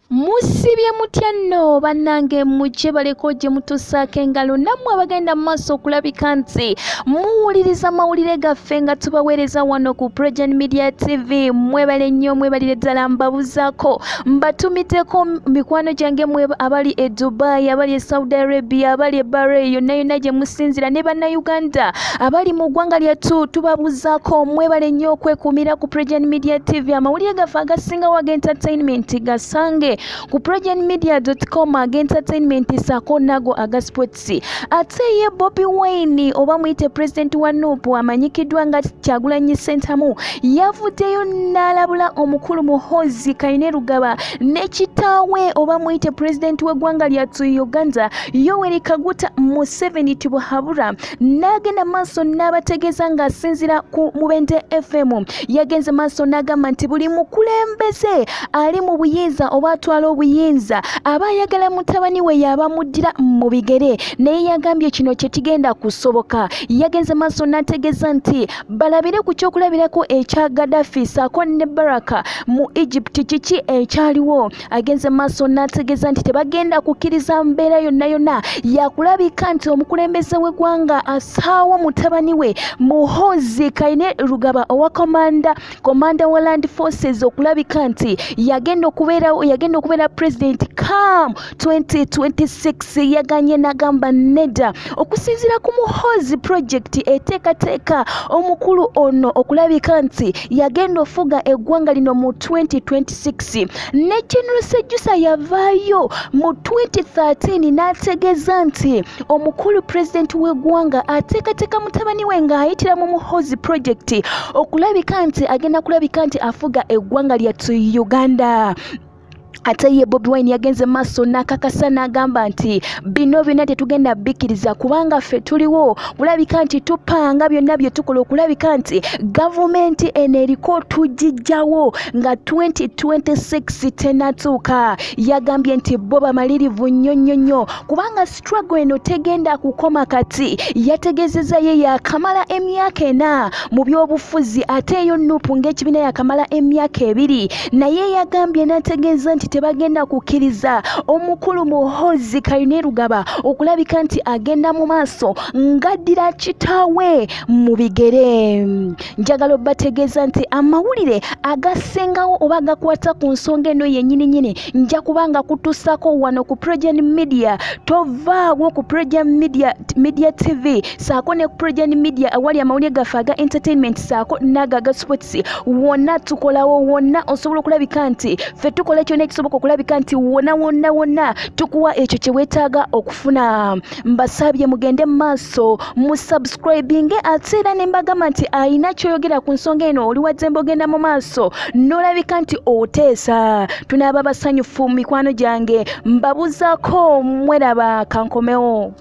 Musibye mutya nno bannange, mukyebaleko gye mutusaako engalo nammwe abagenda mu maaso okulabika nti muwuliriza mawulire gaffe nga tubaweereza wano ku Progen Media TV. Mwebale nnyo, mwebalire ddala. Mbabuzaako, mbatumiddeko mikwano gyange mwe abali e Dubai, abali e Saudi Arabia, abali e Bahrain, yonna yonna gye musinzira, ne Bannayuganda abali mu ggwanga lyattu, tubabuzaako. Mwebale nnyo okwekuumira ku Progen Media TV. Amawulire gaffe agasingawo aga entertainment gasange ku progenmedia.com, aga entertainment saako nago aga sports. Ate ye Bobi Wine, oba muyite president wa NUP amanyikiddwa nga Kyagulanyi Ssentamu, yavuddeyo n'alabula omukulu Muhoozi Kainerugaba ne kitaawe, oba muyite president w'eggwanga lyattu Uganda, Yoweri Kaguta Museveni Tibuhaburwa, n'agenda maaso n'abategeeza ng'asinziira ku Mubende FM. Yagenze maaso n'agamba nti buli mukulembeze ali mu buyinza oba atwala obuyinza aba ayagala mutabani we y'aba muddira mu bigere, naye yagambye kino kye kigenda kusoboka. Yagenze maaso n'ategeeza nti balabire ku kyokulabirako ekya Gaddafi saako ne Baraka mu Egypt, kiki ekyaliwo. Agenze maaso n'ategeeza nti tebagenda kukkiriza mbeera yonna yonna yakulabika nti omukulembeze w'eggwanga asaawo mutabani we Muhoozi Kainerugaba owa commander wa land forces okulabika nti yagenda okubeera president come 2026. Yaganye n'agamba nedda. Okusinziira ku Muhoozi Project, eteekateeka omukulu ono okulabika nti yagenda ofuga eggwanga lino mu 2026. Ne General Sejusa yavaayo mu 2013 n'ategeeza nti omukulu pulezidenti w'eggwanga ateekateeka mutabani we ng'ayitira mu Muhoozi Project okulabika nti agenda kulabika nti afuga eggwanga lyattu Uganda. Ate ye Bobi Wine yagenze maaso n'akakasa n'agamba nti bino byonna tetugenda bikkiriza, kubanga ffe tuliwo kulabika nti tupanga byonna bye tukola okulabika nti gavumenti eno eriko tugijjawo nga 2026 tenatuuka. Yagambye nti bo bamalirivu nnyo nnyo nnyo, kubanga struggle eno tegenda kukoma kati. Yategeezezza ye yakamala emyaka 4 mu byobufuzi, ate eyo NUP ng'ekibiina yakamala emyaka 2, naye yagambye n'ategeeza nti tebagenda kukkiriza omukulu Muhoozi Kainerugaba okulabika nti agenda mu maaso ng'addira kitaawe mu bigere. Njagala obbategeeza nti amawulire agasingawo oba agakwata ku nsonga eno yennyini nnyini nja kuba nga kutuusako wano ku Progen Media. Tovaawo ku Progen Media TV saako ne Progen Media, awali amawulire gaffe aga entertainment saako n'ago aga sports. Wonna tukolawo, wonna osobola okulabika nti ffe tukola kyonna ekisoboka okulabika nti wonna wonna wonna tukuwa ekyo kye weetaaga okufuna. Mbasabye mugende mu maaso mu subscribinge. Ate era ne mbagamba nti ayina kyoyogera ku nsonga eno, oli waddembe ogenda mu maaso n'olabika nti oteesa. Tunaaba basanyufu, mikwano gyange. Mbabuzaako, mweraba, kankomewo.